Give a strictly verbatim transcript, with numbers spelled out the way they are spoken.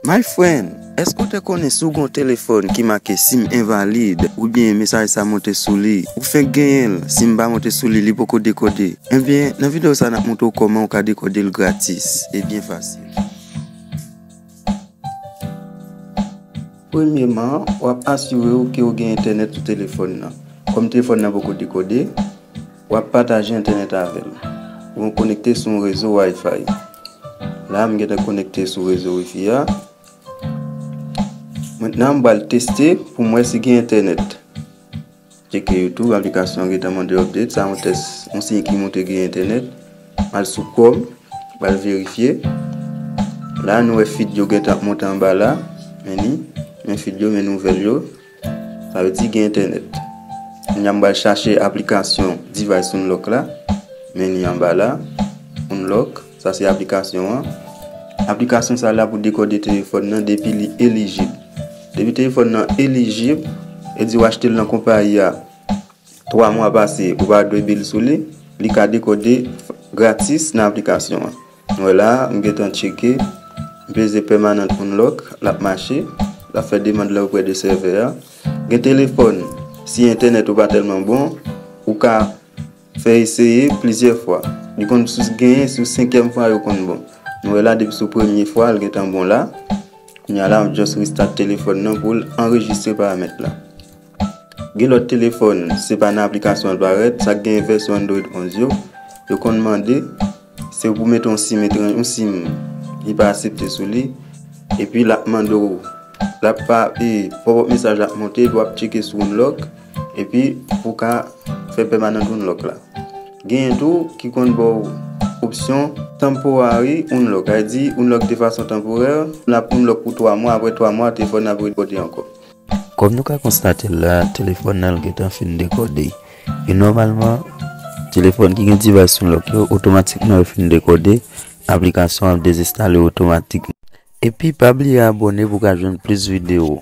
My friend, èske w te konnen si w gen yon telefòn ki make sim envalid, oubyen mesaj sa monte sou li, ou fenk genyen l, sim pa monte sou li, li poko dekode? Ebyen, nan videyo sa, n ap montre w kòman w ka dekode l gratis e byen fasil. Premyeman, w ap asire w ke w gen entènèt sou telefòn nan. Kòm telefòn nan poko dekode, w ap pataje entènèt avè l. Ou konekte sou yon rezo Wi-Fi. La, m gentan konekte sou rezo Wi-Fi a. Mentnan, m pral teste pou m wè si gen entènèt. Tcheke YouTube, aplikasyon an gentan mande update. Sa yon tès, yon siy ki montre gen entènèt. M al sou Chrome, m al verifye. La, nou wè feed yo gentan ap monte anba la. Men ni, men feed yo, men nouvèl yo. Sa vle di gen entènèt. Kounye a, m pral chache aplikasyon Device Unlock la. Men ni anba la. Unlock, sa se aplikasyon an. Aplikasyon sa la pou dekode telefòn nan depi li elijib. Depi telefòn nan elijib, e di w achte l nan konpayi a twa mwa pase, ou pa dwe bil sou li, li ka dekode gratis nan aplikasyon an. Nou wè la, m gentan tcheke, m peze permanent unlock, l ap mache, l ap fè demann la oprè de sèvè a. Gen telefòn, si entènèt ou pa tèlman bon, ou ka fè eseye plizyè fwa. Li konn sou genyen sou senkyèm fwa yo konn bon. Nou wè la depi sou premye fwa, l gentan bon la. Kounye a la, m just restart telefòn nan pou l anrejistre paramèt la. Gen lòt telefòn, se pa nan aplikasyon l parèt, sa k gen vèsyon Android onz yo, yo konn mande, se pou mete yon sim etranj, yon sim li pa aksepte sou li, epi l ap mande w, l ap pa, e, pòpòp mesaj ap monte, epi w ap tcheke sou unlock, epi pou w ka fè permanent unlock la. Genyen tou ki konn ba w opsyon temporary unlock, sa vle di unlock de fason tanporè, l ap unlock pou twa mwa, apre twa mwa, telefòn nan ap reboote ankò. Kòm nou ka konstate l la, telefòn nan l gentan fin dekode. E nòmalman, telefòn ki gen Device Unlock yo, otomatikman yo fin dekode, aplikasyon an ap dezenstale otomatikman. Epi pa bliye abòne pou w ka jwenn plis videyo.